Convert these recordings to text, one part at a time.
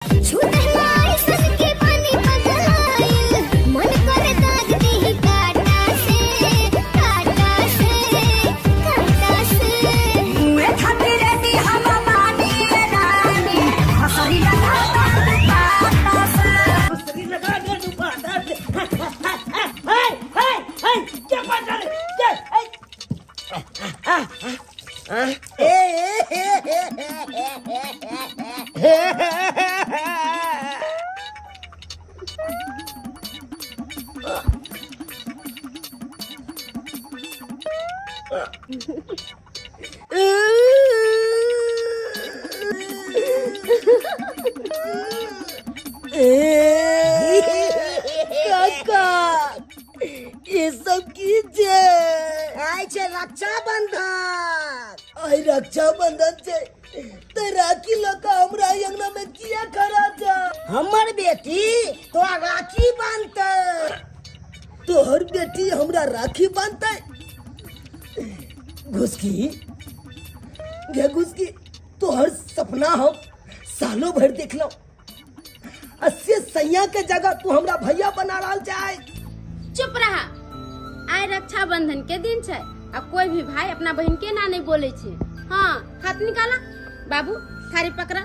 छूटला ऐसन के पानी पगलाइल, मन करे दाग देही काटा से, काटा से, काटा से। मुए खातिर रेडी हम बानी रानी, हसरी लगा दे पाता से। हसरी लगा दे पाता से। हे हे हे क्या बात है क्या? काका ये सब की छे? आइ छे रक्षाबंधन। आई रक्षाबंधन छे त राखी लऽ कऽ हमरा अंगना में किया खड़ा छे? हमर बेटी तोरा राखी बांधतै। तोहर बेटी हमरा राखी बांधतै? घुसकी गे घुसकी, तोहर सपना हम सालों भर देखलहुं, अस्से सैया के जगह तू हमरा भैया बना रहल छै। चुप रहा, आइ रक्षाबंधन के दिन छै आ कोई भी भाई अपना बहन के ना नहीं बोले छै। हाँ हाथ निकाला बाबू, थारी पकड़ा,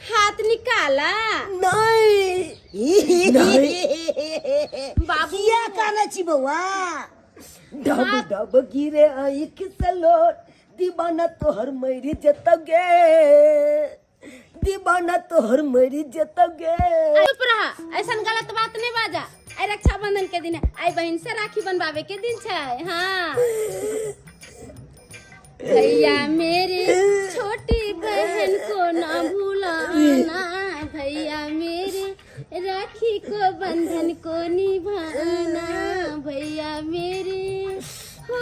हाथ निकाला। नहीं नहीं बाबू किया कानै छी बौआ? डब डब गिरे आँख सलोर, दीवाना तोहर मरी जतो गे, दीवाना तोहर मरी जतो गे। चुप रहा, ऐसा गलत बात नहीं बाजा। आई रक्षाबंधन के दिन है, आई बहन से राखी बनवावे के दिन छै। हाँ भैया मेरे छोटी बहन को ना भुलाना, भैया मेरे राखी को बंधन को निभाना, भैया मेरे हो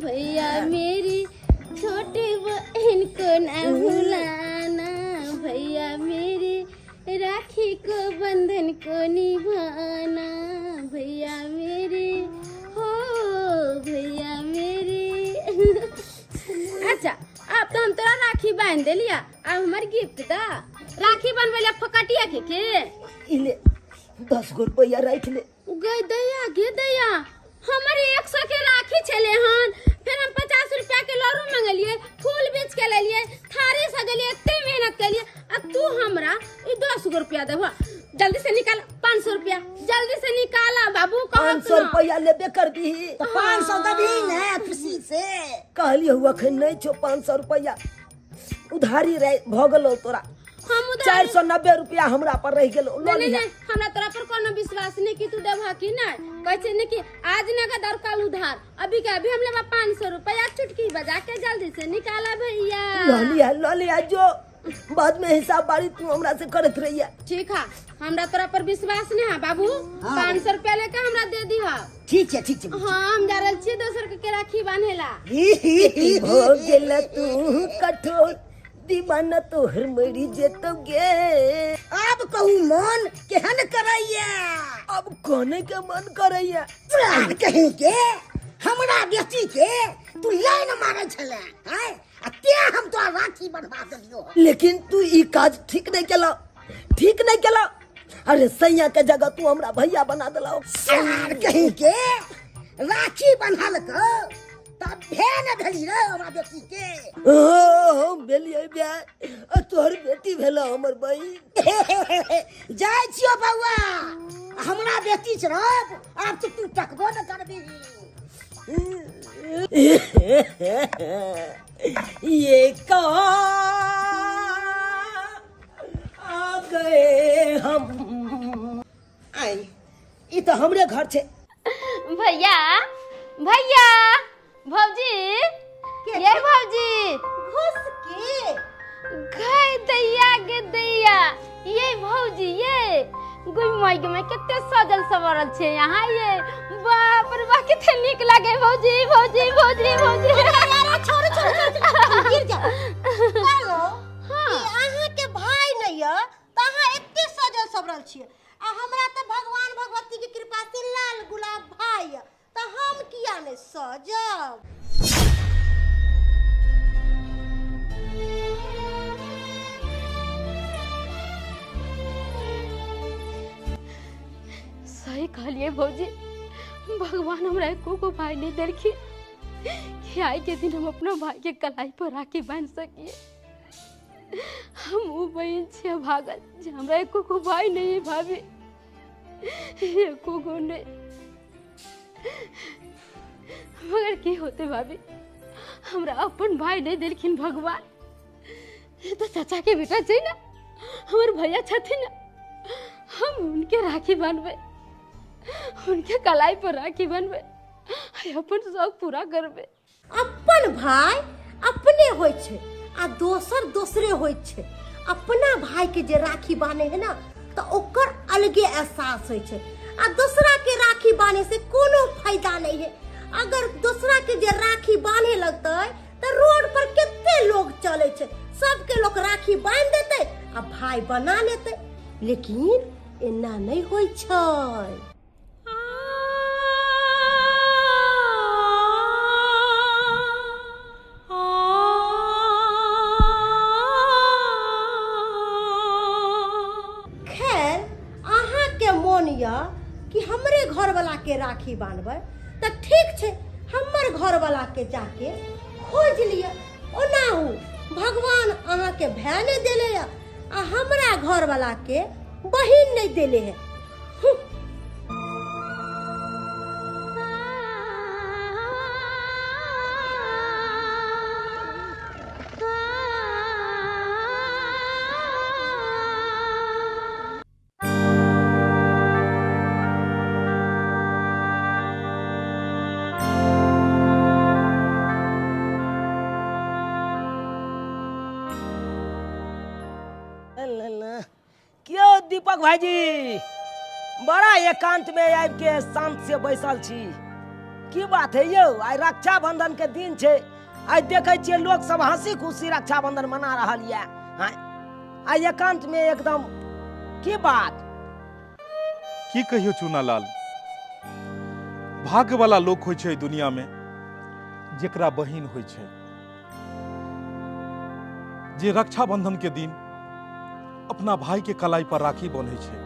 भैया मेरे छोटी बहन को ना भुलाना, भैया मेरे राखी को बंधन को निभाना, भैया मेरे हो भैया मेरे। अच्छा अब तो हम तोरा राखी बांध देलिया, अब हमार गिफ्ट दा। राखी बनवेला फकटिया के इले 10 गो रुपया राख ले। गे दया गे दया, हमारे 100 के राखी छले हन, फिर हम 50 रुपया के लरू मंगलिए, फूल बेच के लेलिए, थारी सजलिए, इतने मेहनत कलिए, अब तू हमरा ई 10 गो रुपया देबा। जल्दी से निकाल 500 रुपया, जल्दी से निकाला बाबू। 500 रुपया लेबे करबी त 500 देबी ने खुशी से। कहली हुआ अखन नहीं छो 500 रुपया, उधारी रह भ गेलो तोरा। हम उधारी 490 रुपया हमरा पर रह गेलो। नहीं नहीं, हमरा तोरा पर कोनो विश्वास नहीं कि तू देबा कि नहीं। कहै छै ने कि आज नगद और कल उधार, अभी के अभी हम लेबा 500 रुपया, चुटकी बजा के जल्दी से निकाला भैया। ल लिया ल लिया, जो बाद में हिसाब बारी तू हमरा से करत रहिया। ठीक है, हमरा तोरा पर विश्वास नहीं है बाबू। 500 रुपया लेके हमरा दे दीहा। ठीक है ठीक है। हाँ हम जा रहल छियै दोसर के राखी बांधेला। हो गेल तू कठोर, दीवाना तोहर मरी जेतो गे। अब कहू मन केहन करैया? अब कोने के मन करैया? प्राण कहीं के हमरा बेटी के तू लाइन मारे छले हैं, आ ते हम तो राखी बनवा देलियो। लेकिन तू ई काज ठीक नहीं केला, ठीक नहीं केला। अरे सैया के जगह तू हमरा भैया बना देला। सार कहीं के राखी बन्हल को तब भेन भेली रे हमरा बेटी के। ओ हम भेलियै ब्याह, आ तोहर बेटी भेला हमर बहिन। जाइ छियो बौआ, हमरा बेटी छरब, आब तो तू टकबो न करबी। ये कहाँ आ गए हम? आई ई तो हमरे घर छे। भैया भैया भौजी, ये भौजी घुस के गए दैया गे दैया, ये भौजी ये गुई माई गे माई कते सजल सवरल छे यहाँ ये। बाप रे बाप कते नीक लागे भौजी भौजी भौजी भौजी। अरे छोड़ छोड़ छोड़ गिर जा। हेलो हां अहाँ के भाई नहीं है त अहाँ एते सजल सवरल छियै, आ हमरा त भगवान भगवती के कृपा से लाल गुलाब भाई है, त हम किया नहीं सजब? कहलिए भौजी, भगवान हमरा एको गो भाई नहीं देलखिन कि आइ के दिन हम अपना भाई के कलाई पर राखी बांध सकिए। हम वो बहन छियै भागल जे हमरा एको गो भाई नहीं है भाभी, एको गो नहीं। मगर की होते भाभी, हमरा अपन भाई नहीं देलखिन भगवान। तो चाचा के बेटा छै ना, हमर भैया छथिन ना, हम उनके राखी बांधबै, उनके कलाई पर राखी बांधबै, अपन शौक पूरा करबै। अपन भाई अपने होइ छै आ दोसर दोसरे होइ छै। अपना भाई के जे राखी बान्हे है ना तो ओकर अलगे एहसास होइ छै, आ दोसरा के राखी बान्हे से कोनो फायदा नहीं है। अगर दोसरा के जे राखी बांधे लगतै तो रोड पर कितने लोग चले छै, सबके लोग राखी बांध देते आ भाई बना लेते, लेकिन एना नहीं होइ छै। खैर अहाँ के मोन यऽ कि हमरे घर वाला के राखी बांधबै त ठीक छै, हमर घर वाला के जाके खोज लिअ। ओनाहु भगवान अहाँ के भाय नहीं देले है आ हमरा घर वाला के बहिन नहीं देले है। क्यों दीपक भाईजी बड़ा एकांत में आबि के शांत से बैसल छी, की बात है यौ? आइ रक्षाबंधन के दिन छै, आइ देखै छियै लोक सब हंसी खुशी रक्षाबंधन मना रहल ये, आइ एकांत में एकदम की बात? की कहियो चुनालाल, भाग्य वाला लोक होइ छै दुनिया में जेकरा बहिन होइ छै, जे रक्षाबंधन के दिन अपना भाई के कलाई पर राखी बन्है छै।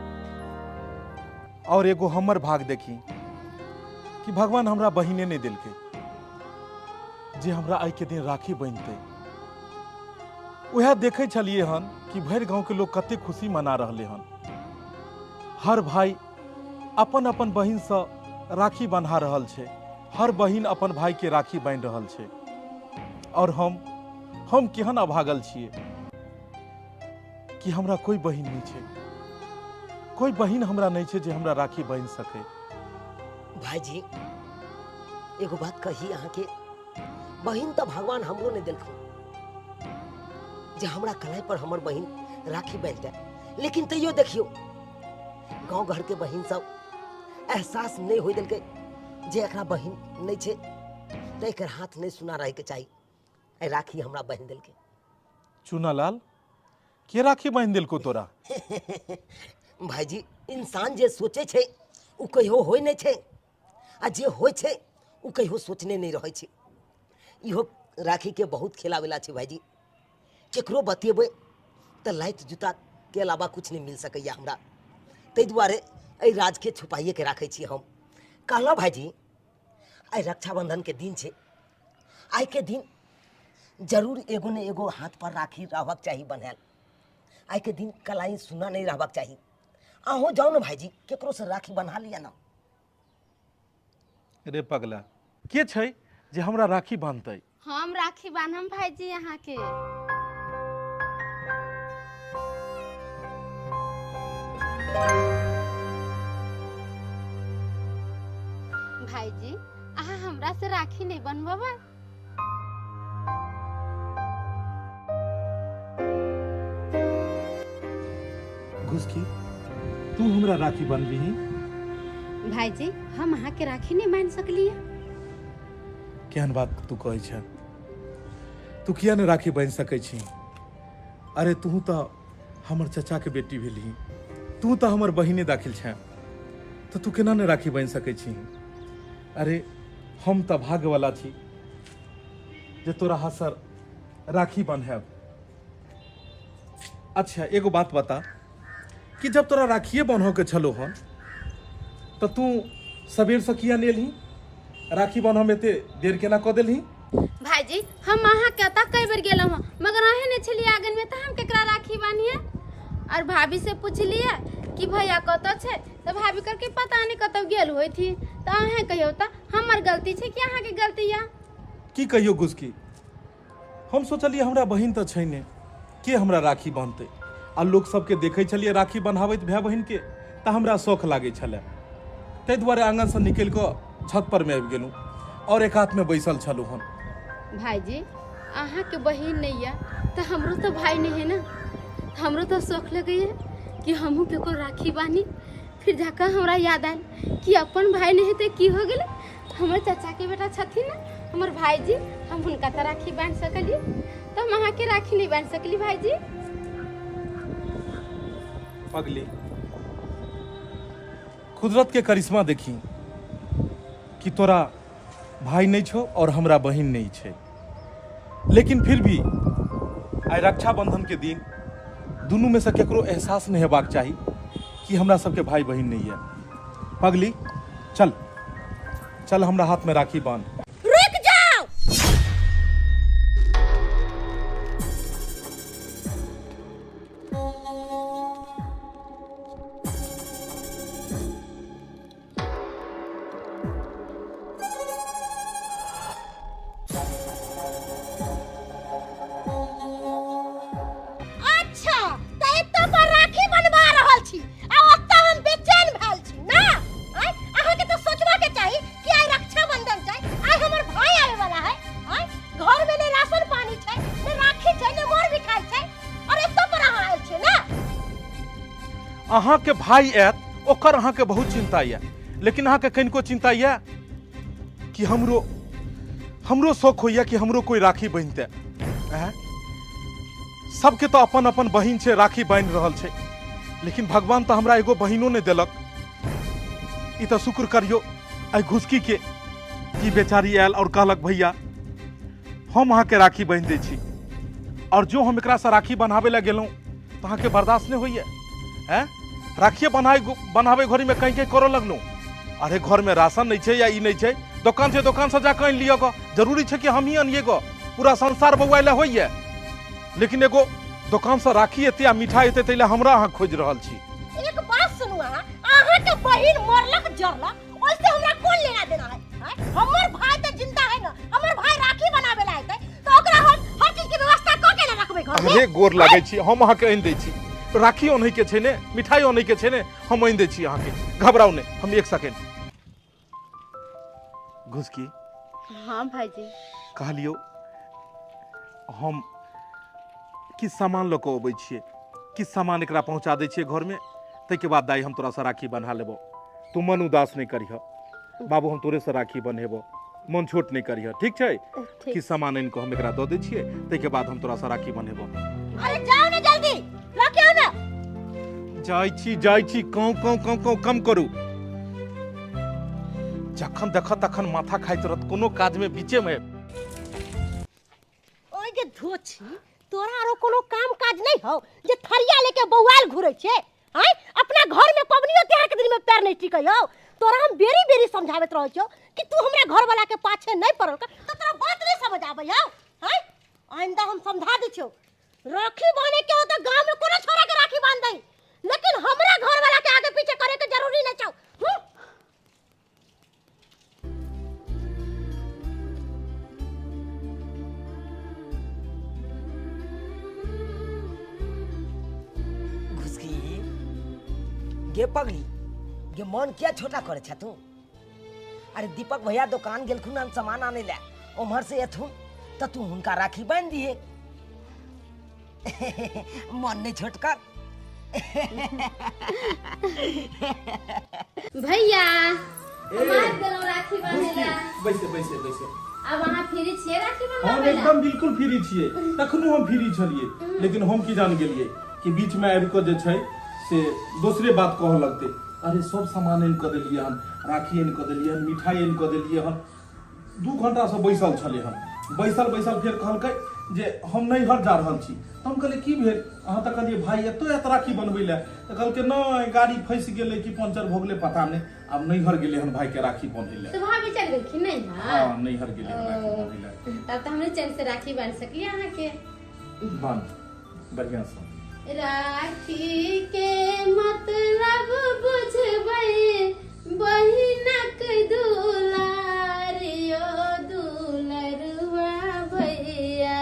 और एगो हमर भाग देखी कि भगवान हमरा बहिने नहीं देलकै जे हमरा आइ के दिन राखी बन्हतै। उएह देखै छलियै हन कि भरि गांव के लोग कते खुशी मना रहले हन, हर भाई अपन अपन बहिनसँ राखी बन्हा रहल छै, हर बहिन अपन भाई के राखी बान्हि रहल छै। और हम केहन अभागल छियै कि हमरा कोई बहिन नहीं छै, कोई बहिन हमरा नहीं छै जे हमरा राखी बान्हि सकै। भाईजी एगो बात कही अहाँके, बहिन तऽ भगवान हमरो नहीं देलखुन जे हमरा कलाई पर हमर बहिन राखी बान्हितै, लेकिन तैयो देखियो गाँव घर के बहिन सब एहसास नहीं होइ देलकै जे एकरा बहिन नहीं छै तऽ एकर हाथ नहीं सुना रहैके चाही, एहि राखी हमरा बान्हि देलकै। चुनालाल के राखी बान्हि देलको तोरा? भाईजी इंसान जे सोचे छै उ कहियो होइ नहीं छै, आ जे होइ छै उ कहियो सोचने नहीं रहै छै। इहो राखी के बहुत खेलावेला छै भाईजी, केकरो बतेबै तऽ लाइट जूता के अलावा कुछ नहीं मिल सकैया हमरा, ताहि दुआरे एहि राजके छुपाइए के राखै छी हम। कहलहुँ भाईजी आइ रक्षाबंधन के दिन छै, आइ के दिन जरूर एगो ने एगो हाथ पर राखी रहबाक चाही बन्हायल, आइ के दिन कलाई सुना नहीं रहबाक चाही। अहूँ जाउ ने भाईजी केकरो से राखी बन्हा लिअ ना। रे पगला, के छै जे हमरा राखी बान्हतै? हम राखी बान्हम भाईजी अहाँ के। भाईजी अहाँ हमरा से राखी नहीं बनबबै? घुसकी तू हमरा राखी बनबीही? भाईजी हम अहाँ के राखी नहीं बान्हि सकलियै। केहन बात तू कहै छ, तू किया ने राखी बान्हि सकै छी? अरे तू तऽ हमर चचा के बेटी भेलही, तू तऽ हमर बहिने दाखिल छै, तऽ तू केना ने राखी बान्हि सकै छी? अरे हम तऽ भाग्यवाला छी जे तोरा हाथसँ राखी बान्हब। अच्छा एगो बात बता कि जब तोरा राखिए बान्हऽ के छलो हन तऽ तू सबेरसँ किया नहि एलही? राखी बान्हमे एते देर केना कऽ देलही? भाईजी हम अहाँ के ओतऽ कई बेर गेलहुँ हँ, मगर अहें नहि छलियै आंगन में, तऽ हम केकरा राखी बान्हिए? और भाभी से पुछलियै कि भैया कतऽ छै, तऽ भाभी कहलकै पता नहि कतऽ गेल होइथिन। तऽ अहें कहियौ तऽ हमर गलती छै कि अहाँके गलती यऽ? की कहियौ गुस्की, हम सोचलियै हमरा बहिन तऽ छै नहि, के हमरा राखी बान्हतै? आ लोक सबके देखै छलियै राखी बन्हाबैत भाय बहिनके, तऽ हमरा शौख लागै छलै, ताहि दुआरे आँगनसँ निकलि कऽ छत पर मे आबि गेलहुँ और एकातमे बैसल छलहुँ हन। भाईजी अहाँके बहिन नहीं है तऽ हमरो तऽ भाई नहीं है ना, हमरो तऽ शौख लगैए कि हमहूँ केकरो राखी बान्ही। फिर जाकऽ हमरा याद आयल कि अपन भाई नहीं है तऽ की हो गेलै, हमर चाचा के बेटा छथिन ना हमर भाईजी, हम हुनका तऽ राखी बान्हि सकलियै, तऽ हम अहाँके राखी नहीं बान्हि सकली भाईजी। पगली, कुदरत के करिश्मा देखी कि तोरा भाई नहीं छो और हमरा बहिन नहीं छै, लेकिन फिर भी आइ रक्षाबंधन के दिन दुनू में से केकरो एहसास नहीं हेबाक चाही कि हमरा सबके भाई बहिन नहीं है। पगली चल चल हमरा हाथ में राखी बांध। रुक जाओ। अच्छा तऽ एतऽ पर राखी बनवा रहल छी आ ओतऽ हम बेचैन भेल छी ना? अहाँके तऽ सोचबाके चाही कि आइ रक्षाबंधन छै, आइ हमर भाई आवे वाला है, आइ घर में ने राशन पानी छै, ने राखी छै, ने मोर मिठाई छै, और एतऽ पर अहाँ आयल छी ना? अहाँके भाई आयत ओकर अहाँके बहुत चिंता यऽ, लेकिन अहाँके कनिको चिंता यऽ कि हमरो हमरो शौक होइए कि हमरो कोई राखी बान्हितै? सबके तो अपन अपन बहिन छै, राखी बान्हि रहल छै, लेकिन भगवान तऽ हमरा एगो बहिनो नहि देलक। ई तऽ शुक्र करियौ एहि घुसकी के कि बेचारी आयल और कहलक भैया हम अहाँके राखी बान्हि दै छी, और जो हम एकरासँ राखी बन्हाबै लए गेलहुँ तऽ अहाँके बर्दाश्त नहि होइए। हैं राखिए बन्हाबै घड़ीमे कहीं कहीं करऽ लगलहुँ, अरे घरमे राशन नहि छै या ई नहि छै, दोकान छै दोकानसँ जाकऽ आनि लिअ गऽ, जरूरी छै कि हमही अनिए गऽ, पूरा संसार बौआइ लए होइए, लेकिन एगो दोकानसँ राखी एतै आ मिठाई एतै ताहि लए हमरा अहाँ खोजि रहल छी। एक बात सुनू, अहाँ अहाँके बहिन मरलक जरलक ओइसे हमरा कोन लेना देना है? हमर भाई तऽ जिंदा है ना, हमर भाई राखी बनाबे ला एतै तऽ ओकरा हम हर चीज के व्यवस्था कऽ के ना रखबै घर में। अरे गोर लागै छी, हम अहाँके आनि दै छी, राखी अनै के छै ने, मिठाई अनै के छै ने, हम आनि दै छी अहाँके, घबराउ नहि, हम एक सेकेंड। घुसकी। हाँ भाईजी। कहलियौ हम किछु सामान लऽ कऽ अबै छियै, किछु सामान एकरा पहुँचा दै छियै घरमे, ताहिके बाद दाइ हम तोरासँ राखी बन्हा लेबौ, तू मन उदास नहि करिह बाबू, हम तोरेसँ राखी बन्हेबौ, मन छोट नहि करिह, ठीक छै? किछु सामान आनि कऽ हम एकरा दऽ दै छियै, ताहिके बाद हम तोरासँ राखी बन्हेबौ। अरे जाओ ना जल्दी, लऽ के आउ ना। जाइ छी, काँव काँव काँव काँव कम करू, जखन देख तखन माथा खाइत रहत, कोनो काजमे बीचेमे। ओइ गे धोछी, तोरा आरो कोनो काम काज नहीं हौ जे थरिया लेके बौआल घुरै छे? आँय अपना घर में पबनियो त्योहार के दिन में पैर नहीं टिकै हौ। तोरा हम बेरी बेरी समझाबैत रहै छियौ कि तू हमरा घर वाला के पाछे नहीं पड़ल कर, तऽ तोरा बात नहीं समझ आबै हौ। आँय आइंदा हम समझा दै छियौ, राखी बान्हे के हो तऽ गाँव में कोनो छोरा के राखी बान्ह दही, लेकिन हमरा घर वाला के आगे पीछे करे के जरूरी नहीं छौ। गे पगली, गे मन किया छोटा करे छा तू? अरे दीपक भैया दुकान गेलखुन हन सामान आने ला, उम्हर से एथुन तऽ तू हुनका राखी बान्हि दिहे। मन नहीं छोट कर। भैया हम आबि गेलहुँ राखी बान्है ला। बैसे बैसे बैसे। अब अहाँ फ्री छियै राखी बन्हाबै हम ला? एकदम बिल्कुल फ्री छियै, तखनो हम फ्री छलियै, लेकिन हम की जान गेलियै कि बीच में आबि कऽ जे छै से दोसरे बात कहऽ लगतै। अरे सब सामान आनि कऽ देलियै हन, राखी आनि कऽ देलियै हन, मिठाई आनि कऽ देलियै हन, 2 घंटा से बैसल छलै हन, बैसल बैसल फेर कहलकै जे हम नैहर जा रहल छी। तऽ हम कहलियै की भेल अहाँ? तऽ कहलियै भाई एतो एत राखी बनबै लए। तऽ कहलकै नहि गाड़ी फँसि गेलै कि पंचर भऽ गेलै पता नहि, आब नैहर गेलै हन भाई के राखी बन्है लए। तो भाभी चल गेलखिन नहीं? हाँ नैहर गेलै हन राखी बन्है लए। तब तऽ हमरे चैन से राखी बांध सकलियै अहाँके। बान्ध बढ़िआँ से। राखी के मतलब बुझबै बहिनक दुलारियो दुलरुआ भैया,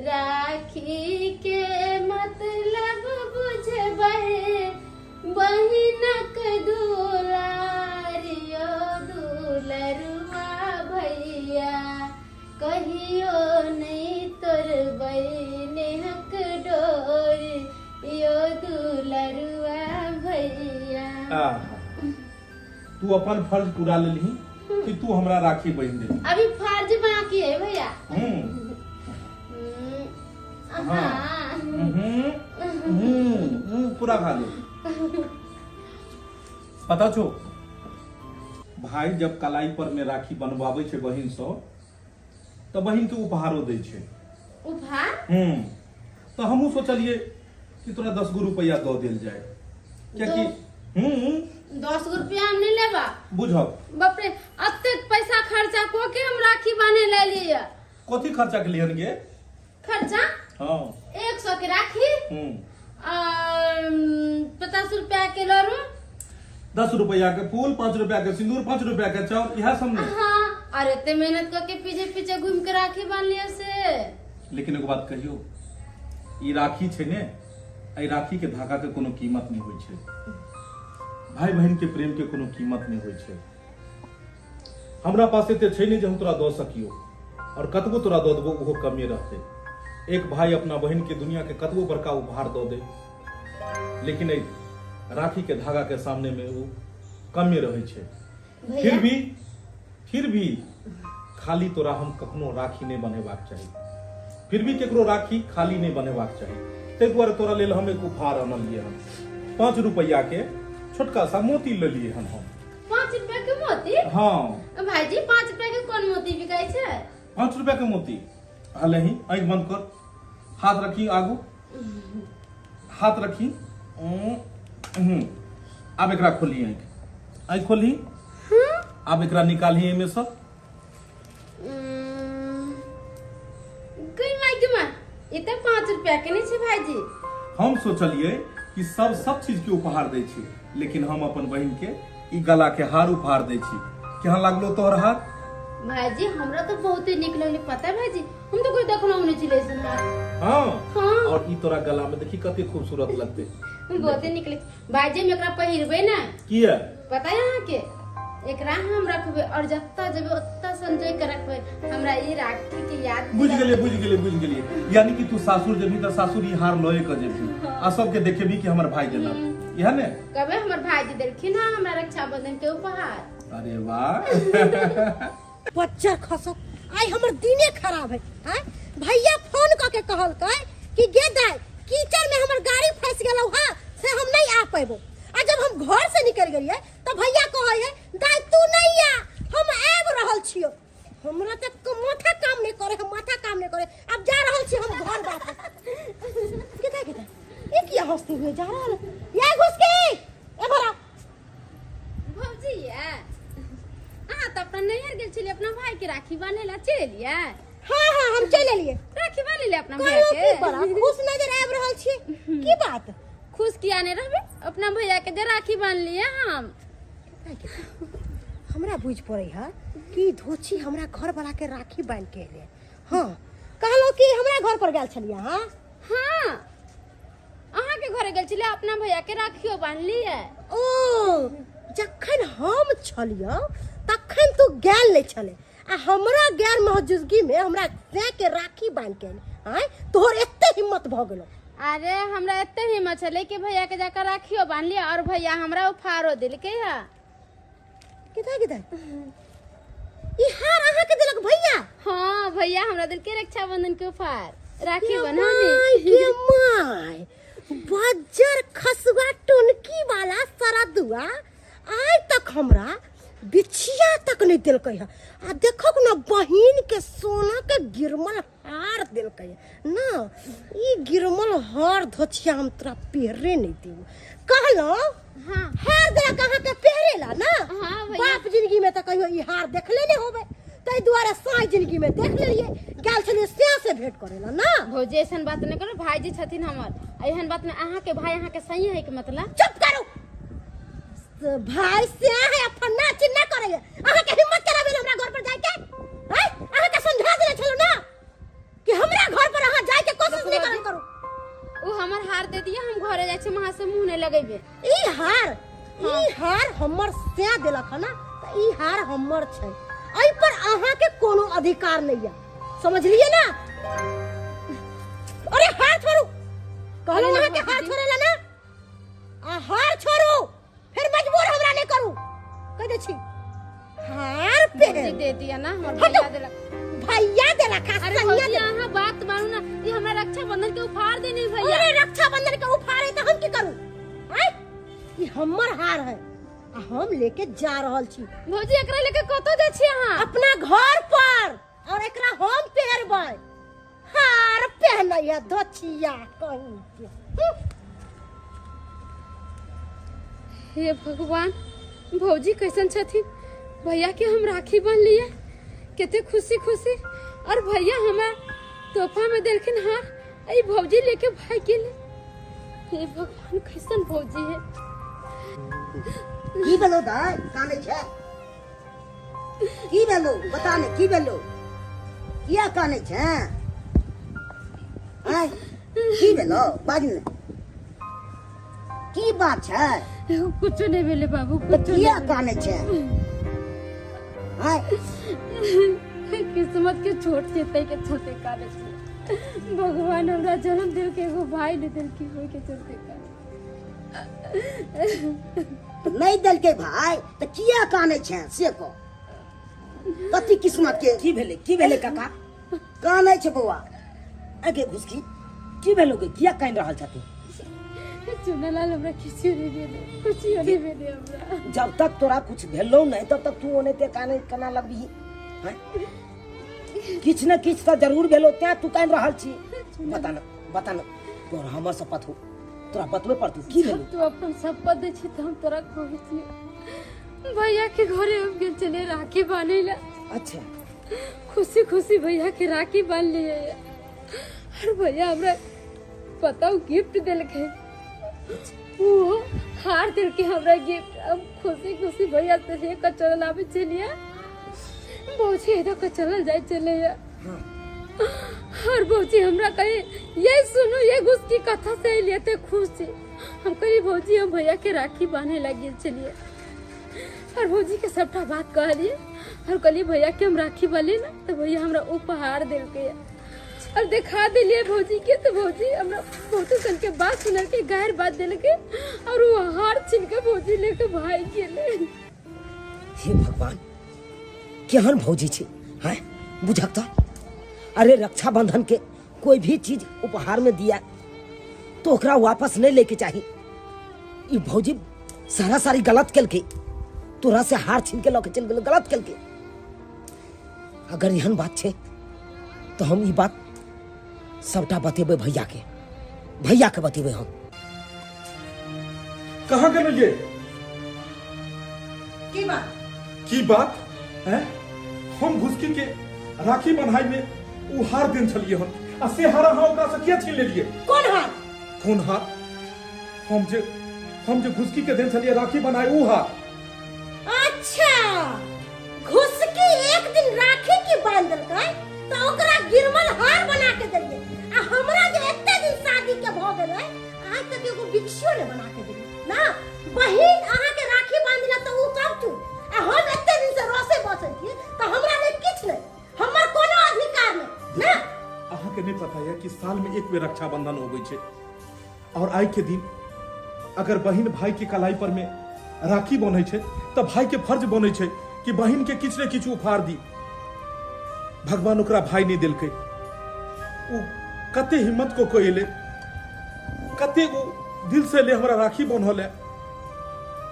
राखी के मतलब बुझबै बहिनक दुलारियो दुलरुआ भैया, कहियो नहीं तोड़बै नेहक डोर यो दुलरुआ भैया। आहा, तू अपन फर्ज पूरा लेलही कि तू हमरा राखी बन्हि देलही। अभी फर्ज बाकी है भैया। हाँ। पूरा खा ले। पता छो भाई जब कलाई पर में राखी बनवाबै छै बहिन सँ तऽ बहिन के उपहारो दै छै। उपहार? तऽ हमहूँ सोचलियै कि तोरा 10 गो रुपैआ दऽ देल जाय, कियाकि 10 गो रुपया हम नहीं लेबा। बुझब बाप रे अतेक पैसा खर्चा को के हम राखी बांधे ले लिए। कथी खर्चा के लिए गे? खर्चा? हाँ 100 के राखी और 50 रुपया के लड़ू, 10 रुपया के फूल, 5 रुपया के सिंदूर, 5 रुपया के चाउर, इएह सब ने। हाँ और एते मेहनत करके पीछे पीछे घूम के राखी बांध लिया से। लेकिन एगो बात कहियो, ई राखी छै ने, एहि राखी के धागा के कोनो कीमत नहीं होइ छै, भाई बहन के प्रेम के कोनो कीमत नहीं होइ छै। हमरा पास एते छै नहीं जे हम तोरा दऽ सकियो, और कतबो तोरा दऽ देबो ओहो कमे रहतै। एक भाई अपना बहन के दुनिया के कतबो बड़का उपहार दऽ दे, लेकिन एहि राखी के धागा के सामने में वो कमे रहै छै। फिर भी खाली तोरा हम कखनो राखी नहीं बनेबाक चाही, फिर भी केकरो राखी खाली नहीं बनेबाक चाही। ताहि दुआरे तोरा लेल हम एक उपहार अनलियै हन, 5 रुपैआ के छोटका सा मोती लेलियै हन हम। 5 रुपया के मोती? हाँ भाईजी 5 रुपया के कोन मोती बिकाय छै? 5 रुपया के मोती। हले ही आँखि बंद कर, हाथ रखी आगू, हाथ रखी। आब एकरा खोली, आँखि आँखि खोली, आब एकरा निकालही एहिमे सँ। गई माई के माँ, ई तऽ 5 रुपया के नहीं छै भाईजी। हम सोचलियै कि सब सब चीज के उपहार दै छै, लेकिन हम अपन बहिन के ई गला के हार उपहार दै छी। केहन लागलो तोहर हार? भाईजी हमरा तो बहुत ही निक लगले। पता है भाईजी हम तो कोई देखलो नहीं छलै ऐसन हार। हाँ। हाँ और ई तोरा गला में देखी कते खूबसूरत लगते। बहुत ही निक लगे भाईजी। हम एकरा पहिरबै ना। किया? पता है अहाँ के एकरा हम रखबै और जत्ता जेबै ओत्ता संजोय के रखबै। हमरा ई राखी के याद बुझ गेलियै बुझ गेलियै बुझ गेलियै, यानी कि तू सासुर जेबही तऽ सासुर ई हार लए के जेबही आ सबके देखेबही कि हमर भाई देलक, इएह ने? कबे हमर भाईजी देलखिन हँ हमरा रक्षाबंधन के उपहार। अरे वाह। बच्चा खसत आइ हमर दिने खराब है। आँय भैया फोन कऽ के कहलकै कि गे दाइ कीचड़ में हमर गाड़ी फंस गेलौ हँ, से हम नहीं आ पेबो। आ जब हम घर से निकल गेलियै तऽ भैया कहै है दाइ तू नहीं आ, हम आबि रहल छियौ। हमरा तऽ माथा काम नहीं करे, हम माथा काम नहीं करे, अब जा रहल छी हम घर वापस। गे दाइ ये किया हंसते हुए जा रहल या घुस के ए भरा भौजी ये अहाँ तऽ अपना नैहर गेल छलियै अपना भाई के राखी बान्है लए, चलि एलियै? हाँ हाँ हम चलि एलियै। राखी बान्हि लेलियै अपना भैया कहलहुँ के? की बड़ा खुश नजर आबि रहल छी, की बात? खुश किया नहीं रहबै, अपना भैया के जे राखी बान्हलियै हम। हमरा बुझि पड़ै है कि धोची हमरा घर वाला के राखी बान्हि के एलै। हाँ कहलहुँ कि हमरा घर पर गेल छलियै अहाँ? हाँ अहाँ के घरे गेल छलियै, अपना भैया के राखियो बान्हलियै। ओ जखन हम छलियै तखन तू गेल नहीं छलै, आ हमरा गैर मौजूदगी में हमरा के राखी बान्हि के एलै। आँय तोहर एते हिम्मत भऽ गेलौ? अरे हमरा एते हिम्मत छलै कि भैया के जाकर राखियो बान्हलियै और भैया हमरा उपहारो देलकै है। किधर किधर ई हार अहाँ के देलक भैया? हाँ भैया हमरा देलकै रक्षाबंधन के उपहार, राखी के बन्हानी। माय के माय, बज्जर खसुआ टुनकी वाला सरदुआ आइ तक हमरा बिछिया तक नहीं देलकै है। आ देखक न बहिन के सोना के गिरमल हार देलकै ना। ई गिरमल हार धोछिया हम तोरा पहिरे नहीं देबो कहलो। हाँ। हार देलक अहाँके पहिरे ला ना। हाँ भैया। बाप जिंदगी में तो कहियो ई हार देखले नहीं होबे, ताहि दुआरे साई जिंदगी में देख लेलिए। गेल छलिए स्या से भेंट करेला ना। भौजी ऐसन बात नहीं करो, भाईजी छथिन हमर, एहन बात नहीं। अहाँके भाई अहाँके सही है के मतलब? चुप करू, भाई स्या है फन्ना चिन्ना करे। अहाँके हिम्मत केना भेल हमरा घर पर जाय के? हैं, अहाँके समझा देने छलो ना कि हमरा घर पर अहाँ जाय के कोशिश नहीं करल करू। उ हमर हार दे दिया, हम घरे जाइ छी, वहां से मुंह नहीं लगेबे। ई हार, ई हार हमर स्या देलक हन ना, त ई हार हमर छै, एहि पर अहाँ के कोनो अधिकार नहीं है, समझलिए ना? अरे हार छोड़ू कहलो, अहाँ के हार छोड़ेला ना, आ हार छोड़ू फिर मजबूर हमरा नहीं करू, कह दे छी हार पे दे दिया ना हमर भैया देलक। भैया देलक। अरे भौजी अहाँ बात मानू ना, ई हमरा रक्षाबंधन के उपहार देने भैया। अरे रक्षाबंधन के उपहार है त हम की करू? आय ई हमर हार है आ हम लेके जा रहल छी। भौजी एकरा लेके कतौ जाइ छी अहाँ? अपना घर पर, और एकरा हम पहिरबै। हार पहनै है धोछिया कहूं के। हे भगवान, भौजी कैसन छथिन? भैया के हम राखी बांध लिए कते खुशी खुशी, और भैया हमरा तोहफा में देलखिन हार, आई भौजी लेके भाई के लिए। हे भगवान कैसन भौजी है। की भेलो दाइ, कानै छै? की भेलो बता ने, की भेलो, किया कानै छै? आय की भेलो बाज ने, की बात छै? कुछो नहीं भेले बाबू, कुछो। किया कानै छै? आय किस्मत के छोट छै तै के चलते कानै छै। भगवान हमरा जन्म दिल के एगो भाई नहीं दिल की, ओहि के चलते कानै। नहीं देलकै भाई त किया कानै छै से कह? कथी किस्मत के की भेलै, की भेलै काका? कानै छै बौआ? आगे घुसकी की भेलो गे, किया कानि रहल छथिन? चुनालाल हमरा किछु नहीं भेलै, कुछ नहीं भेलै हमरा। जब तक तोरा कुछ भेलो नहीं तब तक तू ओनाहिते कानै केना लगबिही? किछु ने किछु तऽ जरूर भेलो तैं तू कानि रहल छी। बता न, बता न, तोरा हमर शपथ हो, तोरा बतबे पड़तौ की भेलो। तू अपन शपथ दै छी तऽ हम तोरा कहै छियै, भैया के घरे हम गेल छलियै राखी बान्है ला। अच्छा। खुशी खुशी भैया के राखी बांध लिए, और भैया हमरा बताओ गिफ्ट देलकै, वो हार देलकै हमरा गिफ्ट। हम खुशी खुशी भैया से लेकर चलल आबै छलियै, भौजी एतऽ के चलल जाइ छलैया। और भौजी हमरा कहे ये सुनू ये घुसकी कथा से अयलियै तऽ खुश छी। हम कहलियै भौजी हम भैया के राखी बान्हे ला गेल छलियै, और भौजी के सबटा बात कहलियै, और कहलियै भैया के हम राखी बान्हलियै ने तऽ भैया हमरा उपहार देलकै, और देखा दिलियै भौजी के तऽ भौजी हमरा बहुते सन के बात सुनलकै, गैर बात देलकै, और वो हार छीन के भौजी लेके भागि गेलै। हे भगवान, केहन भौजी छै हैं, बुझक तऽ। अरे रक्षाबंधन के कोई भी चीज उपहार में दिया तो ओकरा वापस नहीं लेके चाही। ई भौजी सारा सारी गलत केलकै, तोरा से हार छीन के लऽ के चलि गेलै, गलत केलकै। अगर एहन बात छै तो हम ई बात सबटा बतेबै भैया के, भैया के बतेबै हम। कहाँ गेलो ये? की बात? की बात हैं? हम घुसकी के राखी बन्हाई में उ हार देन छलिए हन, आ से हार अहाँ ओकरा से किया छीन लेलिए? कोन हार? कोन हार? हम जे घुसकी के देन छलिए राखी बन्हाई उ हार। अच्छा, घुसकी एक दिन राखी की बांध देलकै त ओकरा गिरमल हार बना के देलिए, आ हमरा जे एते दिन शादी के भ गेलै आज तक एगो बिछियो ने बना के देलिए ना। बहिन अहाँ के राखी बांधला त उ कब तू, आ हम एते दिन से रोसे बसै छी त हमरा ले किछ नहीं, हमर कोनो अधिकार नहीं ना। अहाँ के नहीं पता है कि साल में एक बेर रक्षाबंधन होबै छै, और आई के दिन अगर बहिन भाई के कलाई पर में राखी बन्है छै त भाई के फर्ज बनै छै कि बहिन के किछु ने किछु उपहार दी। भगवान ओकरा भाई नहीं देलकै, उ कते हिम्मत को कोई एलै, कते उ दिल से ले हमरा राखी बन्हल है,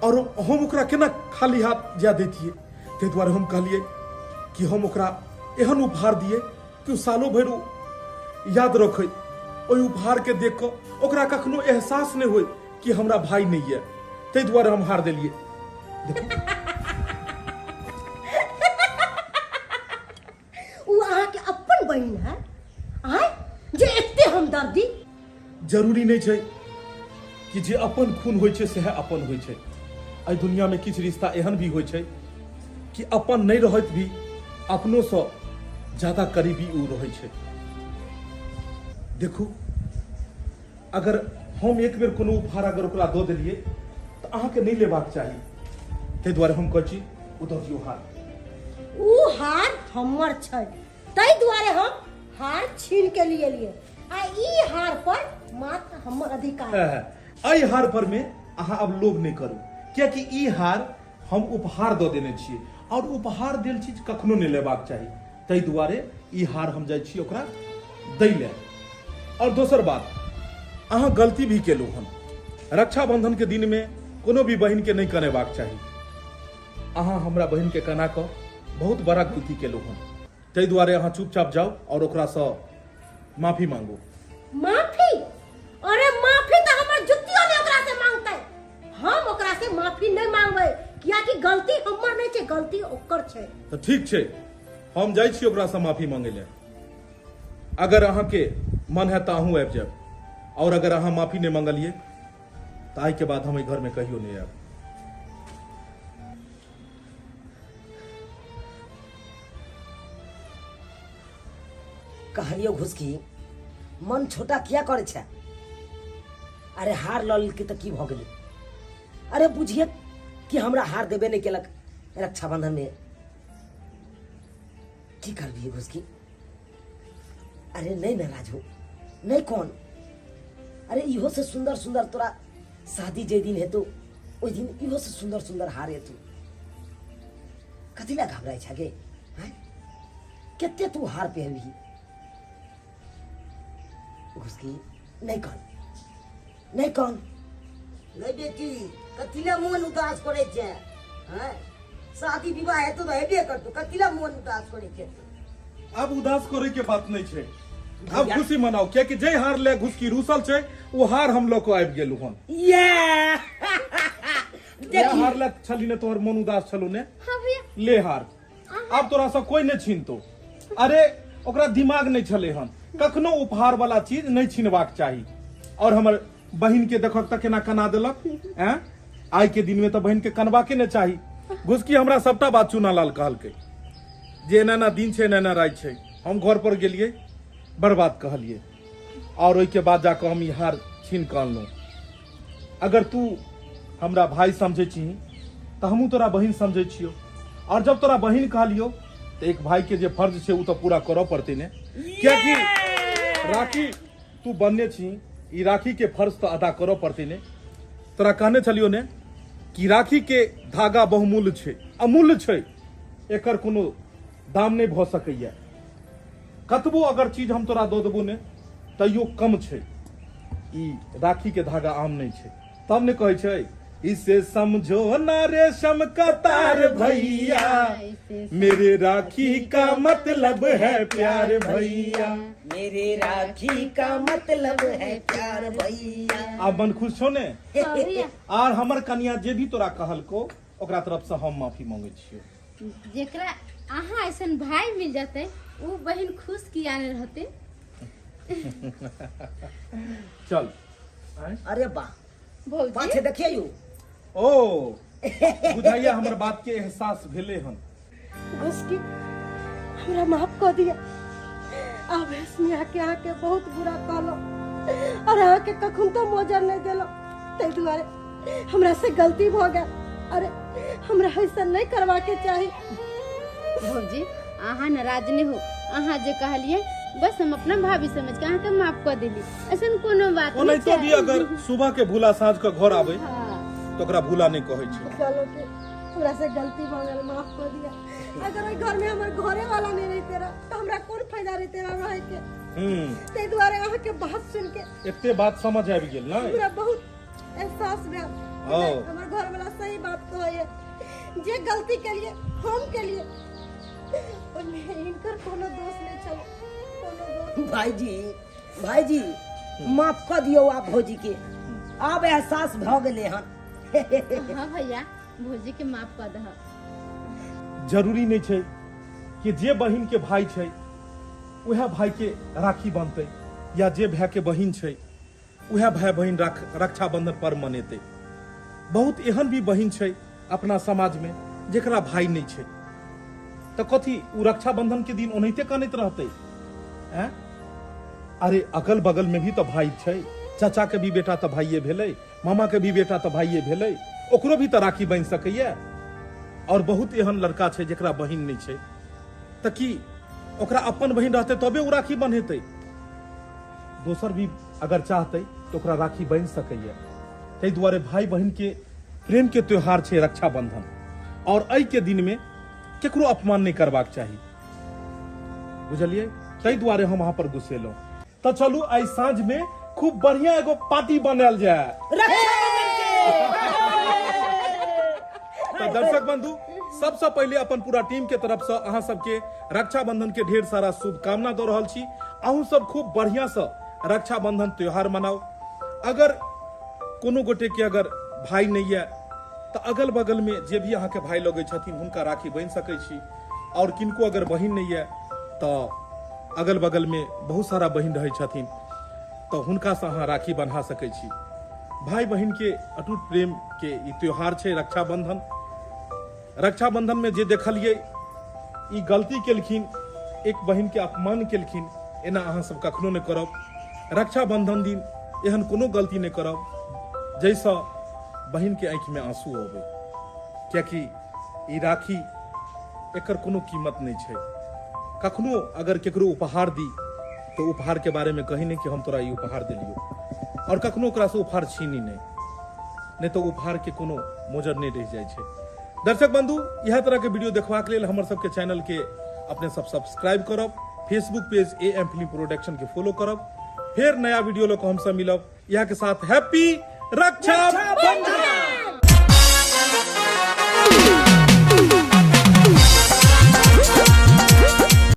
और हम ओकरा केना खाली हाथ जा दैतियै। ताहि दुआरे हम कहलियै कि हम ओकरा एहन उपहार दिए कि सालों भरि याद रखै, ओहि उपहार के देख कऽ ओकरा कखनो एहसास नहि होय कि हमरा भाई नहीं है, ताहि दुआरे हम हार देलिए। उ अहाँ के अपन बहिन है आय जे एते हमदर्दी। जरूरी नहीं छै कि जे अपन खून होइ छै सएह अपन होइ छै। एहि दुनिया में किछु रिश्ता एहन भी होइ छै कि अपन नहीं रहत भी अपनों से ज्यादा करीबी उ रहै छै। देखू अगर हम एक बेर कोनो उपहार अगर ओकरा दऽ देलियै तऽ अहाँके नहीं लेबाक चाही, ताहि दुआरे हम कहै छी ओ दऽ दियौ हार। उ हार हमर छै, ताहि दुआरे हम हार छीन के लिए लिए आ ई हार पर मात्र हमर अधिकार है। एहि हार पर में अहाँ अब लोभ नहीं करू, कियाकि ई हार हम उपहार दऽ देने छियै और उपहार देल चीज कखनो नहीं लेबाक चाही, ताहि दुआरे ई हार हम जाइ छी ओकरा दै लए। और दोसर बात, अहाँ गलती भी केलहुँ हन, रक्षाबंधन के दिन में कोनो भी बहिन के नहीं कनेबाक चाही। अहाँ हमरा बहिन के कना कऽ बहुत बड़ा गलती केलहुँ हन, ताहि दुआरे अहाँ चुपचाप जाउ और ओकरासँ माफी मांगू। माफी? अरे माफी तऽ हमर जुत्तियो नहीं ओकरा से मांगतै। हम ओकरा से माफी नहीं मांगबै, कियाकि गलती हमर नहीं छै, गलती ओकर छै। तऽ ठीक छै, हम जाइ छी ओकरासँ माफी मांगै लए। अगर अहाँके मन है तऽ अहूँ आबि जायब, और अगर अहाँ माफी नहीं मांगलिए तऽ आइ के बाद हम एहि घर में कहियो नहीं आयब। कहलियो घुसकी मन छोटा किया करे छै? अरे हार लऽ लेलकै तऽ की भऽ गेलै? अरे बुझिए कि हमरा हार देबे नहीं केलक रक्षाबंधन में, की करबिही घुसकी? अरे नहीं नाराज हो, नहीं कौन, अरे इहो से सुंदर सुंदर तोरा शादी जे दिन हेतौ ओहि दिन इहो से सुंदर सुंदर हार हेतौ। कथी ला घबराइ छै गे? कते तू हार पहनबही? घुसकी नहीं कौन, नहीं कौन। नहीं बेटी, कथी ला मोन उदास करे छै? हैं, शादी विवाह हेतौ तऽ हेबे करतौ, कथी ला मोन उदास करे छै? अब उदास करे के बात नहीं छै, अब खुशी मनाओ, कियाकि जे हार ले घुसकी रूसल छै वो हार हम लोग को आबि गेलु हन। ये देखी हार ले छली ने तोहर मन उदास छलु ने? हां भैया ले हार, अब तोरा से कोई नहीं छीनतो। अरे ओकरा दिमाग नहीं छले हन, कखनो उपहार वाला चीज नहीं छीनबाक चाही। और हमर बहिन के देखक त केना कना देलक हैं, आइ के दिन में त बहिन के कनबा के ने चाही। घुसकी हमरा सबटा बात चुनालाल कहलकै जे एना एना दिन छै एना एना राति छै। हम घर पर गेलिए बर्बाद कहलिए और ओहि के बाद जाकर हम ई हार छीन कऽ अनलहुँ। अगर तू हमरा भाई समझै छी तऽ हमहूँ तोरा बहिन समझै छियौ, और जब तोरा बहिन कहलियौ तऽ एक भाई के जे फर्ज छै ओ तऽ पूरा करऽ पड़तै ने, कियाकि राखी तू बनने छी, ई राखी के फर्ज तऽ अदा करऽ पड़तै ने। तोरा कहने छलियौ ने कि राखी के धागा बहुमूल्य छै, अमूल्य छै, एकर कोनो दाम नहीं भऽ सकैया। कतबो अगर चीज हम तोरा दऽ देबो ने तैयो कम छै, ई राखी के धागा आम नहीं छै। तब ने कहै छै इसे समझो ना रेशम का तार भैया, मेरे राखी का मतलब है प्यार भैया, मेरे राखी का मतलब है प्यार भैया। आब मन खुश छौ ने? आर हमर कनिया जे भी तोरा कहलको ओकरा तरफ से हम माफी मांगे छियौ। जेकरा अहाँ ऐसन भाई मिल जाते वो बहन खुश किया नहीं रहते। चल। अरे वाह भौजी पाछे देखिए you. ओ बुझाइया हमर बात के एहसास भेले हन। घुसकी हमरा माफ कर दिया, आवेश में आके आके बहुत बुरा कहलो और आके कखन तो मोजर नहीं देलो, ताहि दुआरे हमरा से गलती भ गया। अरे हमरा ऐसा नहीं करवा के चाही। भौजी अहाँ नाराज नहीं हो, अहाँ जे कहलिए बस हम अपना भाभी समझ के अहाँ के माफ कर देली, ऐसन कोनो बात नहीं। ओनाहितो भी अगर सुबह के भूला साँझ के घर आवे तो ओकरा भूला नहीं कहै छै। चलो के हमरा से गलती भ गेल, माफ कर दिया। अगर ओइ घर में हमर घरे वाला नहीं रहते रहा तो हमरा कोन फायदा रहते रहा रहे के। ताहि दुआरे अहाँ के बात सुन के एते बात समझ आबि गेल ना, हमरा बहुत एहसास भेल हमर घर वाला सही बात कहै, जे गलती के लिए हम के लिए ओहिमे हिनकर कोनो दोष नहीं छल, कोनो दोष। भाईजी भाईजी माफ कर दियौ आप भौजी के, आब एहसास भ गेलै हन। हाँ भैया भौजी के माफ कर दह। जरूरी नहीं छै कि जे बहिन के भाई छै वह भाई के राखी बांधते या जे भाई के बहिन छै वह भाई बहिन रक्षाबंधन पर्व मनेते। बहुत एहन भी बहिन छै अपना समाज में जेकरा भाई नहीं छै, तो कथी उ रक्षाबंधन के दिन ओनाहिते कनैत रहते हैं? अरे अगल बगल में भी तो भाई छै, चाचा के भी बेटा तो भाइये भेलै, मामा के भी बेटा तो भाइये भेलै, ओकरो भी तो राखी बनि सकैया। और बहुत एहन लड़का छै जेकरा बहिन नहीं छै, त की ओकरा अपन बहिन रहते तबे उ राखी बन्हेतै? दोसर भी अगर चाहतै तो ओकरा राखी बनि सकैया। ताहि दुआरे भाई बहिन के प्रेम के त्योहार छै रक्षाबंधन, और एहि के दिन में केकरो अपमान नहीं करबाक चाही, बुझलियै? ताहि दुआरे हम अहाँ पर गुस्सेलहुँ। तो चलू आइ साँझ में खूब बढ़िया एगो पार्टी बनायल जाय तो दर्शक बंधु सबसे पहले अपन पूरा टीम के तरफ से अहाँ सबके रक्षाबंधन के ढेर सारा शुभकामना दऽ रहल छी। अहूँ सब खूब बढ़िया से रक्षाबंधन त्योहार मनाउ। अगर कोनो गोटे के अगर भाई नहीं है तो अगल बगल में जे भी अहाँ के भाई लगै छथिन हुनका राखी बनि सकै छी, और किनको अगर बहिन नहीं है तो अगल बगल में बहुत सारा बहिन रहै छथिन तो हुनका से अहाँ राखी बन्हा सकै छी। भाई बहिन के अटूट प्रेम के ई त्योहार छै रक्षाबंधन। रक्षाबंधन में जे देखलियै ई गलती केलखिन, एक बहिन के अपमान केलखिन, एना अहाँ सब कखनो नहि करब। रक्षाबंधन दिन एहन कोनो गलती नहि करब जाहिसँ बहिन के आँखि में आंसू अबै, कियाकि ई राखी एकर कोनो कीमत नहीं छै। कखनो अगर केकरो उपहार दी तो उपहार के बारे में कही नहीं कि हम तोरा ई उपहार दिलियो, और कखनो ओकरा से उपहार छीनी नहीं, नहीं तो उपहार के कोनो मोजर नहीं रह जाइ छै। दर्शक बंधु इएह तरह के वीडियो देखबाक लेल हमर सबके चैनल के अपने सब सब्सक्राइब करब, Facebook page A M film production के फॉलो करब। फिर नया वीडियो लोग हम सब मिलब। यह के साथ हैप्पी रक्षाबंधन।